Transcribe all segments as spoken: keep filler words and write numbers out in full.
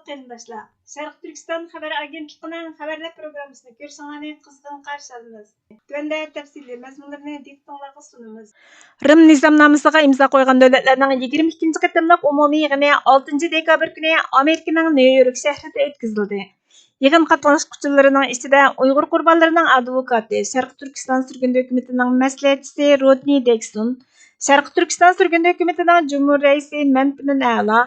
قېرىنداشلار، شەرقىي تۈركىستان خەۋەر ئاگېنتلىقىنىڭ خەۋەرلەر پروگراممىسىنى كۆرۈشۈڭلارنى قىزغىن قارشى ئالىمىز. تۆۋەندە تەپسىلىي مەزمۇنلىرىنى دىققىتىڭلارغا سۇنىمىز. رىم نىزامنامىسىغا ئىمزا قويغان دۆلەتلەرنىڭ يىگىرمە ئىككىنچى قېتىملىق ئومۇمىي يىغىنى ئالتىنچى دېكابىر كۈنى ئامېرىكىنىڭ نيۇ يورك شەھىرىدە ئۆتكۈزۈلدى. يىغىن قاتناشقۇچىلىرىنىڭ ئىچىدە ئۇيغۇر قۇربانلىرىنىڭ ئادۋوكاتى، شەرقىي تۈركىستان سۈرگۈندە ھۆكۈمىتىنىڭ مەسلىھەتچىسى رودنى دېكسون، شەرقىي تۈركىستان سۈرگۈندە ھۆكۈمىتىنىڭ جۇمھۇر رەئىسى مەمتىمىن ئەلا،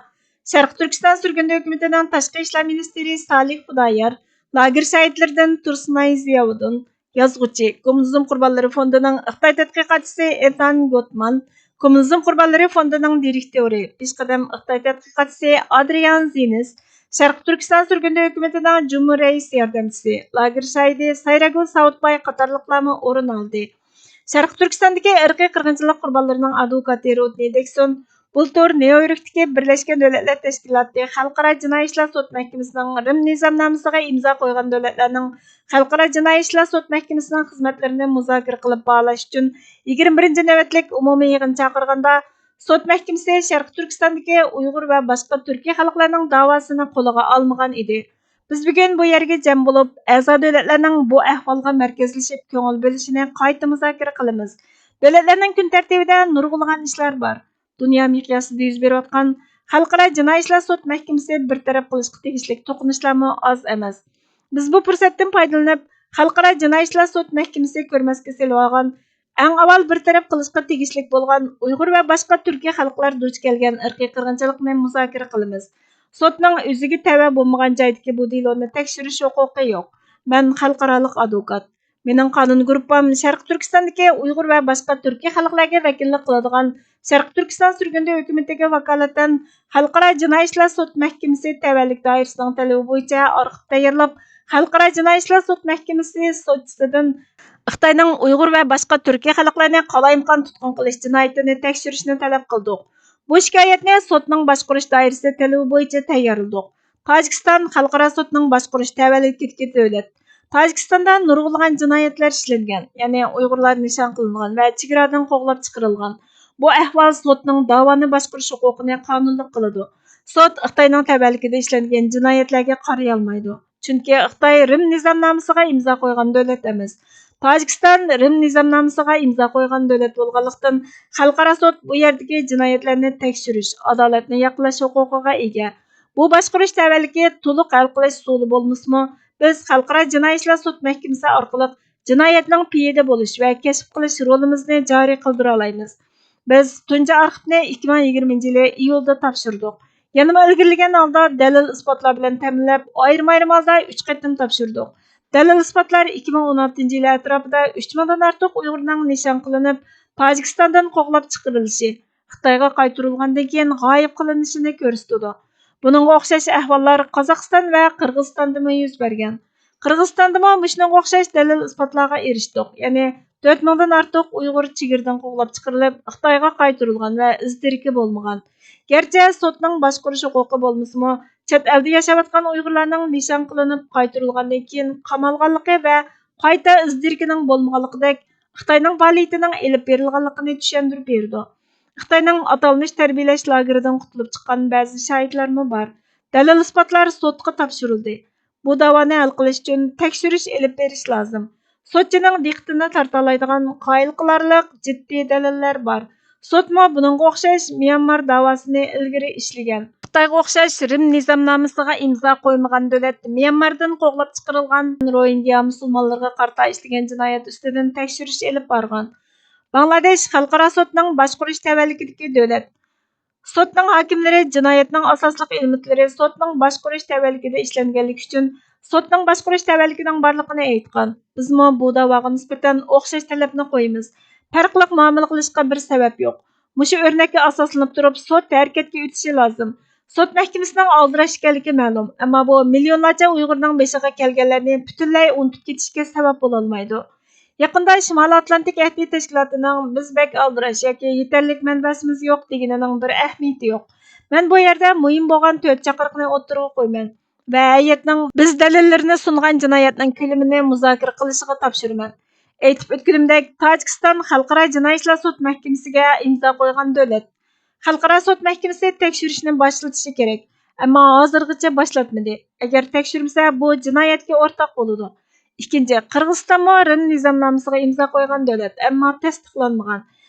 شەرقىي تۈركىستان سۈرگۈندە ھۆكۈمىتىنىڭ تاشقى ئىشلار مىنىستىرى سالىھ خۇدايار، لاگېر شاھىتلىرىدىن تۇرسۇنئاي زىياۋۇدۇن، يازغۇچى، كوممۇنىزم قۇربانلىرى فوندىنىڭ ئىقتىساد تەتقىقاتچىسى ئېتان گوتمان، كوممۇنىزم قۇربانلىرى فوندىنىڭ دىرېكتورى، پېشقەدەم ئىقتىساد تەتقىقاتچىسى ئادرىيان زىنىس، شەرقىي تۈركىستان سۈرگۈندە ھۆكۈمىتىنىڭ جۇمھۇر رەئىس ياردەمچىسى، لاگېر شاھىتى سايراگۈل ساۋۇتباي قاتارلىقلارمۇ ئورۇن ئالدى. شەرقىي تۈركىستاندىكى ئىرقىي قىرغىنچىلىق قۇربانلىرىنىڭ ئادۋوكاتى رودنى دېكسون بۇلتۇر نيۇ يوركتىكى بىرلەشكەن دۆلەتلەر تەشكىلاتى خەلقئارا جىنايى ئىشلار سوت مەھكىمىسىنىڭ رىم نىزامنامىسىغا ئىمزا قويغان دۆلەتلەرنىڭ خەلقئارا جىنايى ئىشلار سوت مەھكىمىسىنىڭ خىزمەتلىرىنى مۇزاكىرە قىلىپ باھالاش ئۈچۈن يىگىرمە بىرىنچى نۆۋەتلىك ئومۇمىي يىغىن چاقىرغاندا، سوت مەھكىمىسى شەرقىي تۈركىستاندىكى ئۇيغۇر ۋە باشقا تۈركىي خەلقلەرنىڭ داۋاسىنى قولىغا ئالمىغان ئىدى. بىز بۈگۈن بۇ يەرگە جەم بولۇپ، ئەزا دۆلەتلەرنىڭ بۇ ئەھۋالغا مەركەزلىشىپ كۆڭۈل بۆلۈشىنى قايتا مۇزاكىرە قىلىمىز. دۆلەتلەرنىڭ كۈن تەرتىپىدە نۇرغۇنلىغان ئىشلار بار. دۇنيا مىقياسىدا يۈز بېرىۋاتقان خەلقئارا جىنايى ئىشلار سوت مەھكىمىسى بىر تەرەپ قىلىشقا تېگىشلىك توقۇنۇشلارمۇ ئاز ئەمەس. بىز بۇ پۇرسەتتىن پايدىلىنىپ، خەلقئارا جىنايى ئىشلار سوت مەھكىمىسى كۆرمەسكە سېلىۋالغان ئەڭ ئاۋۋال بىر تەرەپ قىلىشقا تېگىشلىك بولغان ئۇيغۇر ۋە باشقا تۈركىي خەلقلەر دۇچ كەلگەن ئىرقىي قىرغىنچىلىقنى مۇزاكىرە قىلىمىز. سوتنىڭ ئۆزىگە تەۋە بولمىغان جايدىكى بۇ دېلونى تەكشۈرۈش ھوقۇقى يوق. مەن خەلقئارالىق ئادۋوكات. مېنىڭ قانۇن گۇرۇپپام شەرقىي تۈركىستاندىكى ئۇيغۇر ۋە باشقا تۈركىي خەلقلەرگە ۋەكىللىك قىلىدىغان شەرقىي تۈركىستان سۈرگۈندە ھۆكۈمىتىگە ۋاكالىتەن خەلقئارا جىنايى ئىشلار سوت مەھكىمىسى تەۋەلىك دائىرىسىنىڭ تەلىپى بويىچە ئارخىپ تەييارلاپ، خەلقئارا جىنايى ئىشلار سوت مەھكىمىسى سوتچىسىدىن خىتاينىڭ ئۇيغۇر ۋە باشقا تۈركىي خەلقلەرنى قالايمىقان تۇتقۇن قىلىش جىنايىتىنى تەكشۈرۈشنى تەلەپ قىلدۇق. بۇ شىكايەتنى سوتنىڭ باشقۇرۇش دائىرىسى تەلىپى بويىچە تەييارلىدۇق. تاجىكىستان خەلقئارا سوتنىڭ باشقۇرۇش تەۋەلىكىدىكى دۆلەت. تاجىكىستاندا نۇرغۇنلىغان جىنايەتلەر ئىشلەنگەن، يەنى ئۇيغۇرلار نىشان قىلىنغان ۋە چېگرادىن قوغلاپ چىقىرىلغان. بۇ ئەھۋال سوتنىڭ داۋانى باشقۇرۇش ھوقۇقىنى قانۇنلۇق قىلىدۇ. سوت خىتاينىڭ تەۋەلىكىدە ئىشلەنگەن جىنايەتلەرگە قارىيالمايدۇ. چۈنكى خىتاي رىم نىزامنامىسىغا ئىمزا قويغان دۆلەت ئەمەس. تاجىكىستان رىم نىزامنامىسىغا ئىمزا قويغان دۆلەت بولغانلىقتىن، خەلقئارا سوت بۇ يەردىكى جىنايەتلەرنى تەكشۈرۈش، ئادالەتنى ياقلاش ھوقۇقىغا ئىگە. بۇ باشقۇرۇش تەۋەلىكى تولۇق ھەل قىلىش ئۇسۇلى بولمىسىمۇ، بىز خەلقئارا جىنايى ئىشلار سوت مەھكىمىسى ئارقىلىق جىنايەتنىڭ پېيىدە بولۇش ۋە كەشىپ قىلىش رولىمىزنى جارى قىلدۇرالايمىز. بىز تۇنجى ئارخىپنى ئىككى مىڭ يىگىرمىنچى يىلى ئىيۇلدا تاپشۇردۇق. يەنىمۇ ئىلگىرىلىگەن ھالدا دەلىل-ئىسپاتلار بىلەن تەمىنلەپ، ئايرىم-ئايرىم ھالدا ئۈچ قېتىم تاپشۇردۇق. دەلىل-ئىسپاتلار ئىككى مىڭ ئون ئالتىنچى يىل ئەتراپىدا ئۈچ مىڭدىن ئارتۇق ئۇيغۇرنىڭ نىشان قىلىنىپ، تاجىكىستاندىن قوغلاپ چىقىرىلىشى، خىتايغا قايتۇرۇلغاندىن كېيىن غايىب قىلىنىشىنى كۆرسىتىدۇ. بۇنىڭغا ئوخشاش ئەھۋاللار قازاقىستان ۋە قىرغىزىستاندىمۇ يۈز بەرگەن. قىرغىزىستاندىمۇ مۇشۇنىڭغا ئوخشاش دەلىل-ئىسپاتلارغا ئېرىشتۇق. يەنى تۆت مىڭدىن ئارتۇق ئۇيغۇر چېگرىدىن قوغلاپ چىقىرىلىپ، خىتايغا قايتۇرۇلغان ۋە ئىز-دېرىكى بولمىغان. گەرچە سوتنىڭ باشقۇرۇش ھوقۇقى بولمىسىمۇ، چەت ئەلدە ياشاۋاتقان ئۇيغۇرلارنىڭ نىشان قىلىنىپ قايتۇرۇلغاندىن كېيىن قامالغانلىقى ۋە قايتا ئىز-دېرىكىنىڭ بولمىغانلىقىدەك خىتاينىڭ پائالىيىتىنىڭ ئېلىپ بېرىلغانلىقىنى چۈشەندۈرۈپ بېرىدۇ. خىتاينىڭ ئاتالمىش تەربىيەلەش لاگېرىدىن قۇتۇلۇپ چىققان بەزى شاھىتلارمۇ بار. دەلىل-ئىسپاتلار سوتقا تاپشۇرۇلدى. بۇ داۋانى ھەل قىلىش ئۈچۈن تەكشۈرۈش ئېلىپ بېرىش لازىم. سوتچىنىڭ دىققىتىنى تارتالايدىغان قايىل قىلارلىق جىددىي دەلىللەر بار. سوتمۇ بۇنىڭغا ئوخشاش ميانمار داۋاسىنى ئىلگىرى ئىشلىگەن. خىتايغا ئوخشاش رىم نىزامنامىسىغا ئىمزا قويمىغان دۆلەت ميانماردىن قوغلاپ چىقىرىلغان روھىنگيا مۇسۇلمانلىرىغا قارىتا ئىشلىگەن جىنايەت ئۈستىدىن تەكشۈرۈش ئېلىپ بارغان. باڭلادېش خەلقئارا سوتنىڭ باشقۇرۇش تەۋەلىكىدىكى دۆلەت. سوتنىڭ ھاكىملىرى جىنايەتنىڭ ئاساسلىق ئېلېمېنتلىرى سوتنىڭ باشقۇرۇش تەۋەلىكىدە ئىشلەنگەنلىكى ئۈچۈن سوتنىڭ باشقۇرۇش تەۋەلىكىنىڭ بارلىقىنى ئېيتقان. بىزمۇ بۇ داۋاغا نىسبەتەن ئوخشاش تەلەپنى قويىمىز. پەرقلىق مۇئامىلە قىلىشقا بىر سەۋەب يوق. مۇشۇ ئۆرنەككە ئاساسلىنىپ تۇرۇپ سوت ھەرىكەتكە ئۆتۈشى لازىم. سوت مەھكىمىسىنىڭ ئالدىراش ئىكەنلىكى مەلۇم، ئەمما بۇ مىليونلارچە ئۇيغۇرنىڭ بېشىغا كەلگەنلەرنى پۈتۈنلەي ئۇنتۇپ كېتىشكە سەۋەب بولالمايدۇ. يېقىندا شىمالىي ئاتلانتىك ئەھدى تەشكىلاتىنىڭ «بىز بەك ئالدىراش ياكى يېتەرلىك مەنبەسىمىز يوق» دېگىنىنىڭ بىر ئەھمىيىتى يوق. مەن بۇ يەردە مۇھىم بولغان تۆت چاقىرىقنى ئوتتۇرىغا قويىمەن ۋە ھەيئەتنىڭ بىز دەلىللىرىنى سۇنغان جىنايەتنىڭ كۆلىمىنى مۇزاكىرە قىلىشىغا تاپشۇرىمەن. ئېيتىپ ئۆتكىنىمدەك، تاجىكىستان خەلقئارا جىنايى ئىشلار سوت مەھكىمىسىگە ئىمزا قويغان دۆلەت. خەلقئارا سوت مەھكىمىسى تەكشۈرۈشنى باشلىتىشى كېرەك. ئەمما ھازىرغىچە باشلاتمىدى. ئەگەر تەكشۈرمىسە، بۇ جىنايەتكە ئورتاق بولىدۇ. ئىككىنچى، قىرغىزىستانمۇ رىم نىزامنامىسىغا ئىمزا قويغان دۆلەت، ئەمما تەستىقلانمىغان.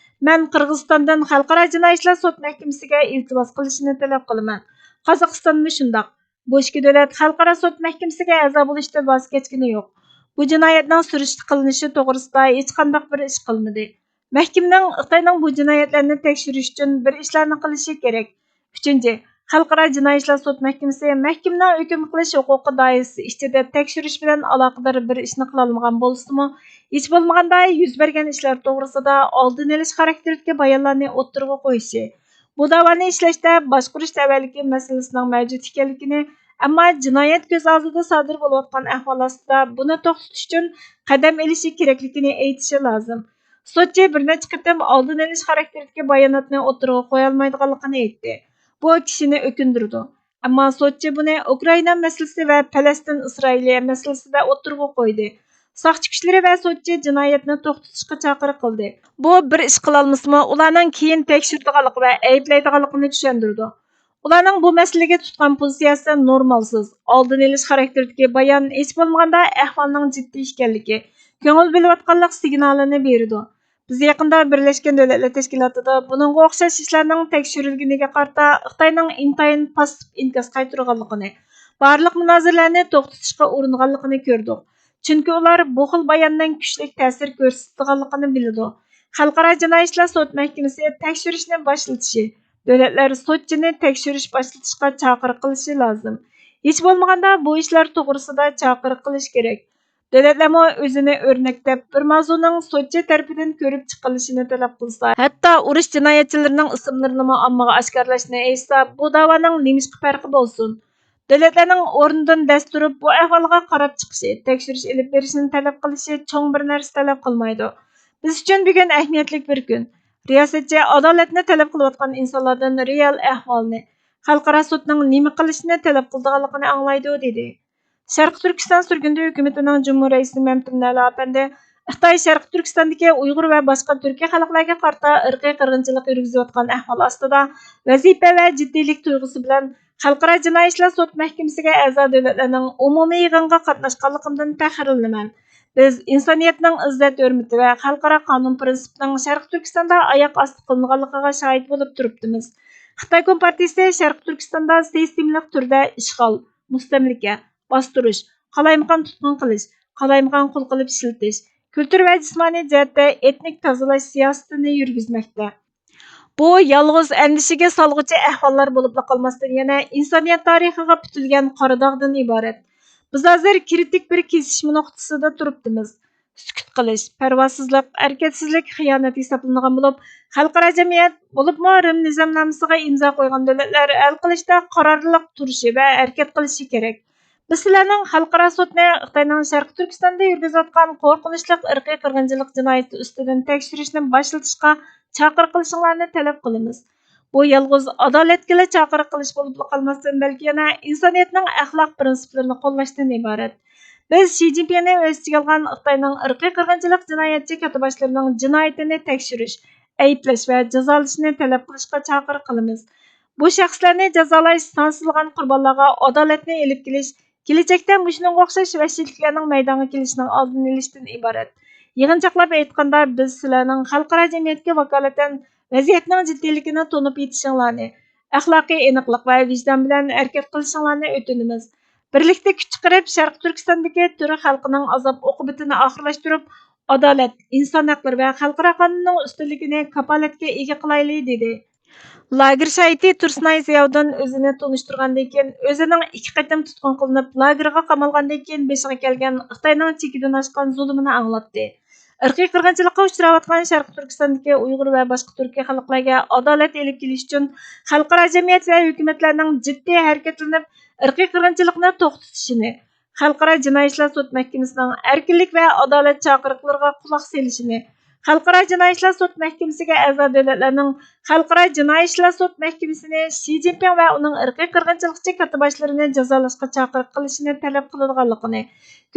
مەن قىرغىزىستاندىن خەلقئارا جىنايى ئىشلار سوت مەھكىمىسىگە ئىلتىماس قىلىشىنى تەلەپ قىلىمەن. قازاقىستانمۇ شۇنداق. بۇ ئىككى دۆلەت خەلقئارا سوت مەھكىمىسىگە ئەزا بولۇشتىن ۋاز كەچكىنى يوق. بۇ جىنايەتنىڭ سۈرۈشتە قىلىنىشى توغرىسىدا ھېچقانداق بىر ئىش قىلمىدى. مەھكىمىنىڭ خىتاينىڭ بۇ جىنايەتلەرنى تەكشۈرۈش ئۈچۈن بىر ئىشلارنى قىلىشى كېرەك. ئۈچىنچى، خەلقئارا جىنايى ئىشلار سوت مەھكىمىسى مەھكىمىنىڭ ھۆكۈم قىلىش ھوقۇقى دائىرىسى ئىچىدە تەكشۈرۈش بىلەن ئالاقىدار بىر ئىشنى قىلالمىغان بولسىمۇ، ھېچ بولمىغاندا يۈز بەرگەن ئىشلار توغرىسىدا ئالدىنى ئېلىش خاراكتېرىدىكى بايانلارنى ئوتتۇرىغا قويۇشى، بۇ داۋانى ئىشلەشتە باشقۇرۇش تەۋەلىكى مەسىلىسىنىڭ مەۋجۇت ئىكەنلىكىنى، ئەمما جىنايەت كۆز ئالدىدا سادىر بولۇۋاتقان ئەھۋال ئاستىدا بۇنى توختىتىش ئۈچۈن قەدەم ئېلىشى كېرەكلىكىنى ئېيتىشى لازىم. سوتچى بىر نەچچە قېتىم ئالدىنى ئېلىش خاراكتېرىدىكى باياناتنى ئوتتۇرىغا قويالمايدىغانلىقىنى ئېيتتى. بۇ كىشىنى ئۆكۈندۈرىدۇ. ئەمما سوتچى بۇنى ئۇكرائىنا مەسىلىسى ۋە پەلەستىن ئىسرائىلىيە مەسىلىسىدە ئوتتۇرىغا قويدى. ساقچى كۈچلىرى ۋە سوتچى جىنايەتنى توختىتىشقا چاقىرىق قىلدى. بۇ بىر ئىش قىلالمىسىمۇ، ئۇلارنىڭ كېيىن تەكشۈرىدىغانلىقى ۋە ئەيىبلەيدىغانلىقىنى چۈشەندۈرىدۇ. ئۇلارنىڭ بۇ مەسىلىگە تۇتقان پوزىتسىيەسى نورمالسىز، ئالدىنى ئېلىش خاراكتېرىدىكى بايان ھېچ بولمىغاندا ئەھۋالنىڭ جىددىي ئىكەنلىكى، كۆڭۈل بۆلۈۋاتقانلىق سىگنالىنى بېرىدۇ. بىز يېقىندا بىرلەشكەن دۆلەتلەر تەشكىلاتىدا بۇنىڭغا ئوخشاش ئىشلارنىڭ تەكشۈرۈلگىنىگە قارىتا خىتاينىڭ ئىنتايىن پاسسىپ ئىنكاس قايتۇرغانلىقىنى، بارلىق مۇنازىرىلەرنى توختىتىشقا ئۇرۇنغانلىقىنى كۆردۇق. چۈنكى ئۇلار بۇ خىل باياننىڭ كۈچلۈك تەسىر كۆرسىتىدىغانلىقىنى بىلىدۇ. خەلقئارا جىنايى ئىشلار سوت مەھكىمىسى تەكشۈرۈشنى باشلىتىشى، دۆلەتلەر سوتچىنى تەكشۈرۈش باشلىتىشقا چاقىرىق قىلىشى لازىم. ھېچ بولمىغاندا بۇ ئىشلار توغرىسىدا چاقىرىق قىلىش كېرەك. دۆلەتلەرمۇ ئۆزىنى ئۆرنەك دەپ، بىر ماۋزۇنىڭ سوتچى تەرىپىدىن كۆرۈپ چىقىلىشىنى تەلەپ قىلسا، ھەتتا ئۇرۇش جىنايەتچىلىرىنىڭ ئىسىملىرىنىمۇ ئاممىغا ئاشكارىلاشنى ئېيتسا، بۇ داۋانىڭ نېمىشقا پەرقى بولسۇن؟ دۆلەتلەرنىڭ ئورنىدىن دەس تۇرۇپ، بۇ ئەھۋالغا قاراپ چىقىشى، تەكشۈرۈش ئېلىپ بېرىشنى تەلەپ قىلىشى چوڭ بىر نەرسە تەلەپ قىلمايدۇ. بىز ئۈچۈن بۈگۈن ئەھمىيەتلىك بىر كۈن. رىياسەتچى ئادالەتنى تەلەپ قىلىۋاتقان ئىنسانلاردىن رېئال ئەھۋالنى، خەلقئارا سوتنىڭ نېمە قىلىشىنى تەلەپ قىلىدىغانلىقىنى ئاڭلايدۇ، دېدى. شەرقىي تۈركىستان سۈرگۈندە ھۆكۈمىتىنىڭ جۇمھۇر رەئىسى مەمتىم نەلى ئەپەندى خىتاي شەرقىي تۈركىستاندىكى ئۇيغۇر ۋە باشقا تۈركىي خەلقلەرگە قارىتا ئىرقىي قىرغىنچىلىق يۈرگۈزۈۋاتقان ئەھۋال ئاستىدا ۋەزىپە ۋە جىددىيلىك تۇيغۇسى بىلەن خەلقئارا جىنايى ئىشلار سوت مەھكىمىسىگە ئەزا دۆلەتلەرنىڭ ئومۇمىي يىغىنىغا قاتناشقانلىقىمدىن پەخىرلىنىمەن. بىز ئىنسانىيەتنىڭ ئىززەت-ھۆرمىتى ۋە خەلقئارا قانۇن پىرىنسىپىنىڭ شەرقىي تۈركىستاندا ئاياق ئاستى قىلىنغانلىقىغا شاھىت بولۇپ تۇرۇپتىمىز. خىتاي كومپارتىيىسى شەرقىي تۈركىستاندا سىستېمىلىق تۈردە ئىشغال، مۇستەملىكە، باستۇرۇش، قالايمىقان تۇتقۇن قىلىش، قالايمىقان قول قىلىپ ئىشلىتىش، كۈلتۈر ۋە جىسمانىي جەھەتتە ئېتنىك تازىلاش سىياسىتىنى يۈرگۈزمەكتە. بۇ يالغۇز ئەندىشىگە سالغۇچى ئەھۋاللار بولۇپلا قالماستىن، يەنە ئىنسانىيەت تارىخىغا پۈتۈلگەن قارا داغدىن ئىبارەت. بىز ھازىر كرىتىك بىر كېسىشمە نۇقتىسىدا تۇرۇپتىمىز. سۈكۈت قىلىش، پەرۋاسىزلىق، ھەرىكەتسىزلىك خىيانەت ھېسابلىنىدىغان بولۇپ، خەلقئارا جەمئىيەت، بولۇپمۇ رىم نىزامنامىسىغا ئىمزا قويغان دۆلەتلەر ھەل قىلىشتا قارارلىق تۇرۇشى ۋە ھەرىكەت قىلىشى كېرەك. بىز سىلەرنىڭ خەلقئارا سوتنى خىتاينىڭ شەرقىي تۈركىستاندا يۈرگۈزۈۋاتقان قورقۇنچلۇق ئىرقىي قىرغىنچىلىق جىنايىتى ئۈستىدىن تەكشۈرۈشنى باشلىتىشقا چاقىرىق قىلىشىڭلارنى تەلەپ قىلىمىز. بۇ يالغۇز ئادالەتكىلا چاقىرىق قىلىش بولۇپلا قالماستىن، بەلكى يەنە ئىنسانىيەتنىڭ ئەخلاق پىرىنسىپلىرىنى قوللاشتىن ئىبارەت. بىز شى جىنپىڭنى ئۆز ئىچىگە ئالغان خىتاينىڭ ئىرقىي قىرغىنچىلىق جىنايەتچى كاتتىباشلىرىنىڭ جىنايىتىنى تەكشۈرۈش، ئەيىبلەش ۋە جازالىشىنى تەلەپ قىلىشقا چاقىرىق قىلىمىز. بۇ شەخسلەرنى جازالاش، سانسىزلىغان قۇربانلارغا ئادالەتنى ئېلىپ كېلىش، كېلەچەكتە مۇشۇنىڭغا ئوخشاش ۋەھشىيلىكلەرنىڭ مەيدانغا كېلىشىنىڭ ئالدىنى ئېلىشتىن ئىبارەت. يىغىنچاقلاپ ئېيتقاندا، بىز سىلەرنىڭ خەلقئارا جەمئىيەتكە ۋاكالىتەن ۋەزىيەتنىڭ جىددىيلىكىنى تونۇپ يېتىشىڭلارنى، ئەخلاقىي ئېنىقلىق ۋە ۋىجدان بىلەن ھەرىكەت قىلىشىڭلارنى ئۆتۈنىمىز. بىرلىكتە كۈچ چىقىرىپ، شەرقىي تۈركىستاندىكى تۈرك خەلقىنىڭ ئازاب-ئوقۇبىتىنى ئاخىرلاشتۇرۇپ، ئادالەت، ئىنسان ھەقلىرى ۋە خەلقئارا قانۇننىڭ ئۈستۈنلۈكىنى كاپالەتكە ئىگە قىلايلى، دېدى. لاگېر شاھىتى تۇرسۇنئاي زىياۋۇدۇن ئۆزىنى تونۇشتۇرغاندىن كېيىن، ئۆزىنىڭ ئىككى قېتىم تۇتقۇن قىلىنىپ، لاگېرغا قامالغاندىن كېيىن بېشىغا كەلگەن خىتاينىڭ چېكىدىن ئاشقان زۇلۇمىنى ئاڭلاتتى. ئىرقىي قىرغىنچىلىققا ئۇچراۋاتقان شەرقىي تۈركىستاندىكى ئۇيغۇر ۋە باشقا تۈركىي خەلقلەرگە ئادالەت ئېلىپ كېلىش ئۈچۈن خەلقئارا جەمئىيەت ۋە ھۆكۈمەتلەرنىڭ جىددىي ھەرىكەتلىنىپ، ئىرقىي قىرغىنچىلىقنى توختىتىشىنى، خەلقئارا جىنايى ئىشلار سوت مەھكىمىسىنىڭ ئەركىنلىك ۋە ئادالەت چاقىرىقلىرىغا قۇلاق سېلىشىنى، خەلقئارا جىنايى ئىشلار سوت مەھكىمىسىگە ئەزا دۆلەتلەرنىڭ خەلقئارا جىنايى ئىشلار سوت مەھكىمىسىنى شى جىنپىڭ ۋە ئۇنىڭ ئىرقىي قىرغىنچىلىقچى كاتتىباشلىرىنى جازالاشقا چاقىرىق قىلىشىنى تەلەپ قىلىدىغانلىقىنى،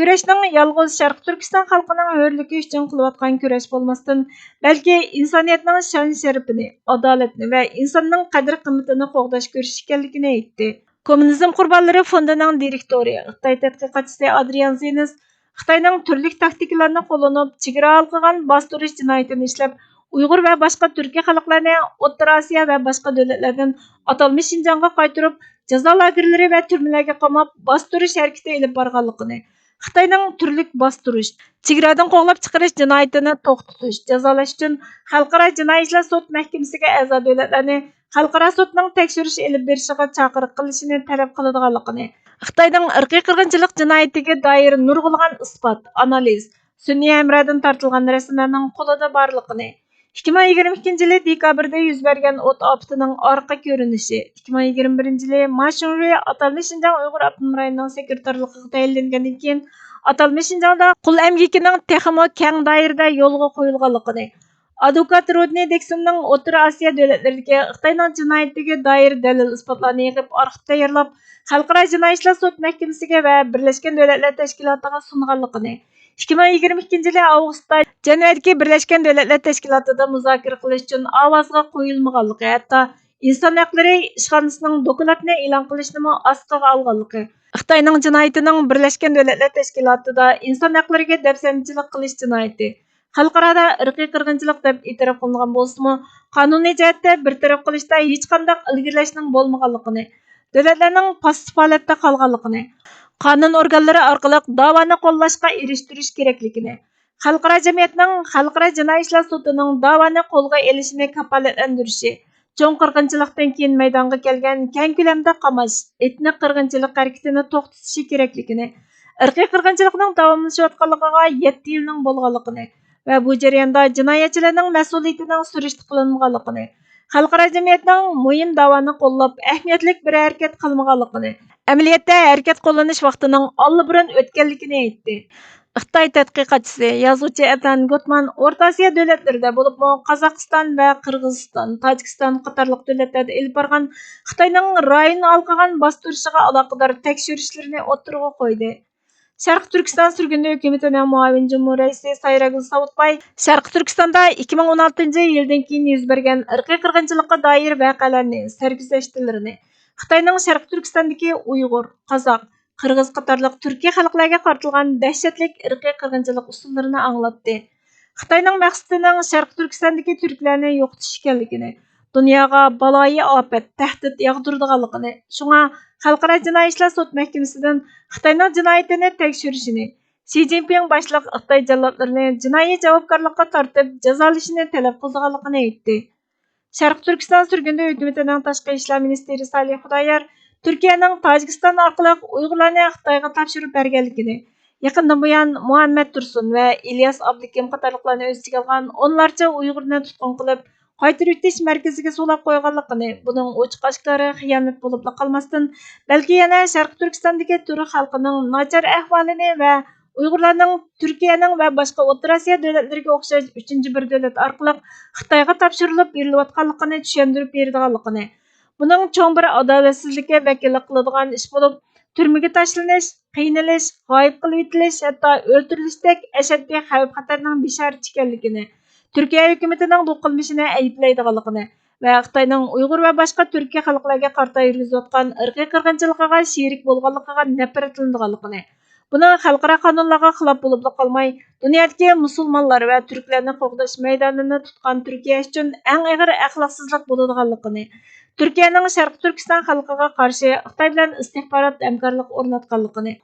كۈرەشنىڭ يالغۇز شەرقىي تۈركىستان خەلقىنىڭ ھۆرلۈكى ئۈچۈن قىلىۋاتقان كۈرەش بولماستىن، بەلكى ئىنسانىيەتنىڭ شان-شەرىپىنى، ئادالەتنى ۋە ئىنساننىڭ قەدىر-قىممىتىنى قوغداش كۈرىشى ئىكەنلىكىنى ئېيتتى. كوممۇنىزم قۇربانلىرى فوندىنىڭ دىرېكتورى، خىتاي تەتقىقاتچىسى ئادرىيان زىنىس خىتاينىڭ تۈرلۈك تاكتىكىلارنى قوللىنىپ، چېگرا ھالقىغان باستۇرۇش جىنايىتىنى ئىشلەپ، ئۇيغۇر ۋە باشقا تۈركىي خەلقلەرنى ئوتتۇرا ئاسىيا ۋە باشقا دۆلەتلەردىن ئاتالمىش شىنجاڭغا قايتۇرۇپ، جازا لاگېرلىرى ۋە تۈرمىلەرگە قاماپ، باستۇرۇش ھەرىكىتى ئېلىپ بارغانلىقىنى، خىتاينىڭ تۈرلۈك باستۇرۇش، چېگرادىن قوغلاپ چىقىرىش جىنايىتىنى توختىتىش، جازالاش ئۈچۈن خەلقئارا جىنايى ئىشلار سوت مەھكىمىسىگە ئەزا دۆلەتلەرنى خەلقئارا سوتنىڭ تەكشۈرۈش ئېلىپ بېرىشىغا چاقىرىق قىلىشىنى تەلەپ قىلىدىغانلىقىنى، خىتاينىڭ ئىرقىي قىرغىنچىلىق جىنايىتىگە دائىر نۇرغۇنلىغان ئىسپات، ئانالىز، سۈنئىي ھەمراھدىن تارتىلغان رەسىملەرنىڭ قولىدا بارلىقىنى، ئىككى مىڭ يىگىرمە ئىككىنچى يىلى دېكابىردا يۈز بەرگەن ئوت ئاپىتىنىڭ ئارقا كۆرۈنۈشى، ئىككى مىڭ يىگىرمە بىرىنچى يىلى ما شۇڭرۇي ئاتالمىش شىنجاڭ ئۇيغۇر ئاپتونوم رايونىنىڭ سېكرېتارلىقىغا تەيىنلەنگەندىن كېيىن، ئاتالمىش شىنجاڭدا قۇل ئەمگىكىنىڭ تېخىمۇ كەڭ دائىرىدە يولغا قويۇلغانلىقىنى، ئادۋوكات رودنى دىكسوننىڭ ئوتتۇرا ئاسىيا دۆلەتلىرىدىكى خىتاينىڭ جىنايىتىگە دائىر دەلىل-ئىسپاتلارنى يىغىپ، ئارخىپ تەييارلاپ، خەلقئارا جىنايى ئىشلار سوت مەھكىمىسىگە ۋە بىرلەشكەن دۆلەتلەر تەشكىلاتىغا سۇنغانلىقىنى، ئىككى مىڭ يىگىرمە ئىككىنچى يىلى ئاۋغۇستتا جەنۋەدىكى بىرلەشكەن دۆلەتلەر تەشكىلاتىدا مۇزاكىرە قىلىش ئۈچۈن ئاۋازغا قويۇلمىغانلىقى، ھەتتا ئىنسان ھەقلىرى ئىشخانىسىنىڭ دوكلاتنى ئېلان قىلىشنىمۇ ئاستىغا ئالغانلىقى، خىتاينىڭ جىنايىتىنىڭ بىرلەشكەن دۆلەتلەر تەشكىلاتىدا ئىنسان ھەقلىرىگە دەپسەندىچىلىك قىلىش جىنايىتى، خەلقئارادا ئىرقىي قىرغىنچىلىق دەپ ئېتىراپ قىلىنغان بولسىمۇ، قانۇنىي جەھەتتە بىر تەرەپ قىلىشتا ھېچقانداق ئىلگىرىلەشنىڭ بولمىغانلىقىنى، دۆلەتلەرنىڭ پاسسىپ ھالەتتە قالغانلىقىنى، قانۇن ئورگانلىرى ئارقىلىق داۋانى قوللاشقا ئېرىشتۈرۈش كېرەكلىكىنى، خەلقئارا جەمئىيەتنىڭ خەلقئارا جىنايى ئىشلار سوتىنىڭ داۋانى قولغا ئېلىشىنى كاپالەتلەندۈرۈشى، چوڭ قىرغىنچىلىقتىن كېيىن مەيدانغا كەلگەن كەڭ كۆلەمدە قاماش، ئېتنىك قىرغىنچىلىق ھەرىكىتىنى توختىتىشى كېرەكلىكىنى، ئىرقىي قىرغىنچىلىقنىڭ داۋاملىشىۋاتقانلىقىغا يەتتە يىلنىڭ بولغانلىقىنى ۋە بۇ جەرياندا جىنايەتچىلەرنىڭ مەسئۇلىيىتىنىڭ سۈرۈشتە قىلىنمىغانلىقىنى، خەلقئارا جەمئىيەتنىڭ مۇھىم داۋانى قوللاپ، ئەھمىيەتلىك بىر ھەرىكەت قىلمىغانلىقىنى، ئەمەلىيەتتە ھەرىكەت قوللىنىش ۋاقتىنىڭ ئاللىبۇرۇن ئۆتكەنلىكىنى ئېيتتى. خىتاي تەتقىقاتچىسى، يازغۇچى ئەتان گوتمان ئورتا ئاسىيا دۆلەتلىرىدە، بولۇپمۇ قازاقىستان ۋە قىرغىزىستان، تاجىكىستان قاتارلىق دۆلەتلەردە ئېلىپ بارغان خىتاينىڭ رايون ھالقىغان باستۇرۇشىغا ئالاقىدار تەكشۈرۈشلىرىنى ئوتتۇرىغا قويدى. شەرقىي تۈركىستان سۈرگۈندە ھۆكۈمىتىنىڭ مۇئاۋىن جۇمھۇر رەئىسى سايراگۈل ساۋۇتباي شەرقىي تۈركىستاندا ئىككى مىڭ ئون ئالتىنچى يىلدىن كېيىن يۈز بەرگەن ئىرقىي قىرغىنچىلىققا دائىر ۋەقەلەرنى، سەرگۈزەشتلىرىنى، خىتاينىڭ شەرقىي تۈركىستاندىكى ئۇيغۇر، قازاق، قىرغىز قاتارلىق تۈركىي خەلقلەرگە قارىتىلغان دەھشەتلىك ئىرقىي قىرغىنچىلىق ئۇسۇللىرىنى ئاڭلاتتى. خىتاينىڭ مەقسىتىنىڭ شەرقىي تۈركىستاندىكى تۈركلەرنى يوقىتىش ئىكەنلىكىنى، دۇنياغا بالايىئاپەت، تەھدىت ياغدۇرىدىغانلىقىنى، شۇڭا خەلقئارا جىنايى ئىشلار سوت مەھكىمىسىدىن خىتاينىڭ جىنايىتىنى تەكشۈرۈشىنى، شى جىنپىڭ باشلىق خىتاي جاللاتلىرىنى جىنايى جاۋابكارلىققا تارتىپ جازالىشىنى تەلەپ قىلىدىغانلىقىنى ئېيتتى. شەرقىي تۈركىستان سۈرگۈندە ھۆكۈمىتىنىڭ تاشقى ئىشلار مىنىستىرى سالىھ خۇدايار تۈركىيەنىڭ تاجىكىستان ئارقىلىق ئۇيغۇرلارنى خىتايغا تاپشۇرۇپ بەرگەنلىكىنى، يېقىندىن بۇيان مۇھەممەد تۇرسۇن ۋە ئىلياس ئابلىكىم قاتارلىقلارنى ئۆز ئىچىگە ئالغان ئونلارچە ئۇيغۇرنى تۇتقۇن قىلىپ، قايتۇرۇۋېتىش مەركىزىگە سولاپ قويغانلىقىنى، بۇنىڭ ئوچۇق-ئاشكارا خىيانەت بولۇپلا قالماستىن، بەلكى يەنە شەرقىي تۈركىستاندىكى تۈرك خەلقىنىڭ ناچار ئەھۋالىنى ۋە ئۇيغۇرلارنىڭ تۈركىيەنىڭ ۋە باشقا ئوتتۇرا ئاسىيا دۆلەتلىرىگە ئوخشاش ئۈچىنچى بىر دۆلەت ئارقىلىق خىتايغا تاپشۇرۇلۇپ بېرىلىۋاتقانلىقىنى چۈشەندۈرۈپ بېرىدىغانلىقىنى، بۇنىڭ چوڭ بىر ئادالەتسىزلىككە ۋەكىللىك قىلىدىغان ئىش بولۇپ، تۈرمىگە تاشلىنىش، قىينىلىش، غايىب قىلىۋېتىلىش، ھەتتا ئۆلتۈرۈلۈشتەك ئەشەددىي خەۋپ-خەتەرنىڭ بېشارىتى ئىكەنلىكىنى، تۈركىيە ھۆكۈمىتىنىڭ بۇ قىلمىشىنى ئەيىبلەيدىغانلىقىنى ۋە خىتاينىڭ ئۇيغۇر ۋە باشقا تۈركىي خەلقلەرگە قارىتا يۈرگۈزۈۋاتقان ئىرقىي قىرغىنچىلىقىغا شېرىك بولغانلىقىغا نەپرەتلىنىدىغانلىقىنى، بۇنىڭ خەلقئارا قانۇنلارغا خىلاپ بولۇپلا قالماي، دۇنيادىكى مۇسۇلمانلار ۋە تۈركلەرنى قوغداش مەيدانىنى تۇتقان تۈركىيە ئۈچۈن ئەڭ ئېغىر ئەخلاقسىزلىق بولىدىغانلىقىنى، تۈركىيەنىڭ شەرقىي تۈركىستان خەلقىگە قارشى خىتاي بىلەن ئىستىخبارات ھەمكارلىق ئورناتقانلىقىنى،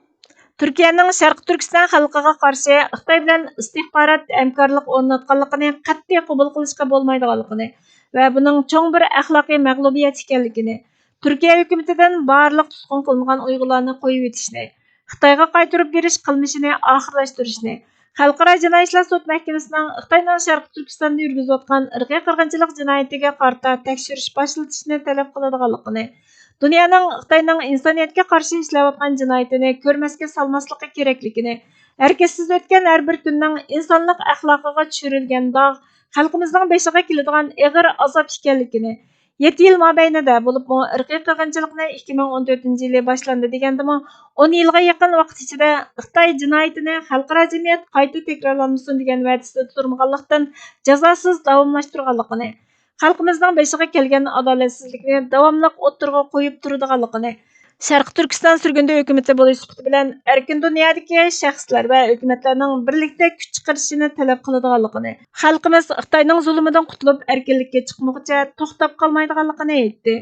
تۈركىيەنىڭ شەرقىي تۈركىستان خەلقىگە قارشى خىتاي بىلەن ئىستىخبارات ھەمكارلىق ئورناتقانلىقىنى قەتئىي قوبۇل قىلىشقا بولمايدىغانلىقىنى ۋە بۇنىڭ چوڭ بىر ئەخلاقىي مەغلۇبىيەت ئىكەنلىكىنى، تۈركىيە ھۆكۈمىتىدىن بارلىق تۇتقۇن قىلىنغان ئۇيغۇرلارنى قويۇۋېتىشنى، خىتايغا قايتۇرۇپ بېرىش قىلمىشىنى ئاخىرلاشتۇرۇشنى، خەلقئارا جىنايى ئىشلار سوت مەھكىمىسىنىڭ خىتاينىڭ شەرقىي تۈركىستاندا يۈرگۈزۈۋاتقان ئىرقىي قىرغىنچىلىق جىنايىتىگە قارىتا تەكشۈرۈش باشلىتىشنى تەلەپ قىلىدىغانلىقىنى، دۇنيانىڭ خىتاينىڭ ئىنسانىيەتكە قارشى ئىشلەۋاتقان جىنايىتىنى كۆرمەسكە سالماسلىقى كېرەكلىكىنى، ھەرىكەتسىز ئۆتكەن ھەر بىر كۈننىڭ ئىنسانلىق ئەخلاقىغا چۈشۈرۈلگەن داغ، خەلقىمىزنىڭ بېشىغا كېلىدىغان ئېغىر ئازاب ئىكەنلىكىنى، يەتتە يىل مابەينىدە، بولۇپمۇ ئىرقىي قىرغىنچىلىقنى ئىككى مىڭ ئون تۆتىنچى يىلى باشلاندى دېگەندىمۇ، ئون يىلغا يېقىن ۋاقىت ئىچىدە خىتاي جىنايىتىنى خەلقئارا جەمئىيەت قايتا تەكرارلانمىسۇن دېگەن ۋەدىسىدە تۇرمىغانلىقتىن، جازاسىز داۋاملاشتۇرغانلىقىنى، خەلقىمىزنىڭ بېشىغا كەلگەن ئادالەتسىزلىكنى داۋاملىق ئوتتۇرىغا قويۇپ تۇرىدىغانلىقىنى، شەرقىي تۈركىستان سۈرگۈندە ھۆكۈمىتى بولۇش سۈپىتى بىلەن ئەركىن دۇنيادىكى شەخسلەر ۋە ھۆكۈمەتلەرنىڭ بىرلىكتە كۈچ چىقىرىشىنى تەلەپ قىلىدىغانلىقىنى، خەلقىمىز خىتاينىڭ زۇلۇمىدىن قۇتۇلۇپ، ئەركىنلىككە چىقمىغۇچە توختاپ قالمايدىغانلىقىنى ئېيتتى.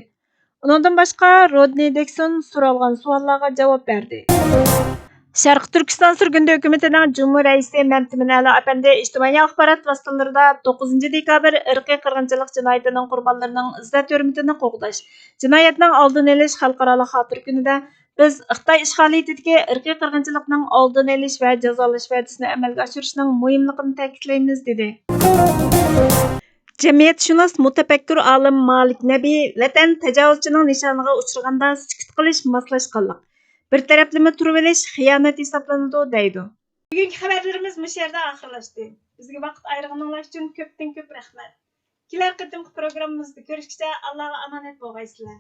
ئۇنىڭدىن باشقا، رودنى دېكسون سورالغان سوئاللارغا جاۋاب بەردى. شەرقىي تۈركىستان سۈرگۈندە ھۆكۈمىتىنىڭ جۇمھۇر رەئىسى مەمتىمىن ئەلا ئەپەندى ئىجتىمائىي ئاخبارات ۋاسىتىلىرىدا توققۇزىنچى دېكابىر ئىرقىي قىرغىنچىلىق جىنايىتىنىڭ قۇربانلىرىنىڭ ئىززەت-ھۆرمىتىنى قوغداش، جىنايەتنىڭ ئالدىنى ئېلىش خەلقئارالىق خاتىرە كۈنىدە بىز خىتاي ئىشغالىيىتىدىكى ئىرقىي قىرغىنچىلىقنىڭ ئالدىنى ئېلىش ۋە جازالاش ۋەدىسىنى ئەمەلگە ئاشۇرۇشنىڭ مۇھىملىقىنى تەكىتلەيمىز، دېدى. جەمئىيەتشۇناس مۇتەپەككۇر ئالىم مالىك نەبى ۋەتەن تاجاۋۇزچىنىڭ نىشانىغا ئۇچرىغاندا سۈكۈت قىلىش ماسلاشقانلىق، بىر تەرەپلىمە تۇرۇۋېلىش خىيانەت ھېسابلىنىدۇ، دەيدۇ. بۈگۈنكى خەۋەرلىرىمىز مۇشۇ يەردە ئاخىرلاشتى. بىزگە ۋاقىت ئايرىغىنىڭلار ئۈچۈن كۆپتىن كۆپ رەھمەت. كېلەر قېتىمقى پروگراممىمىزدا كۆرۈشكىچە ئاللاغا ئامانەت بولغايسىلەر.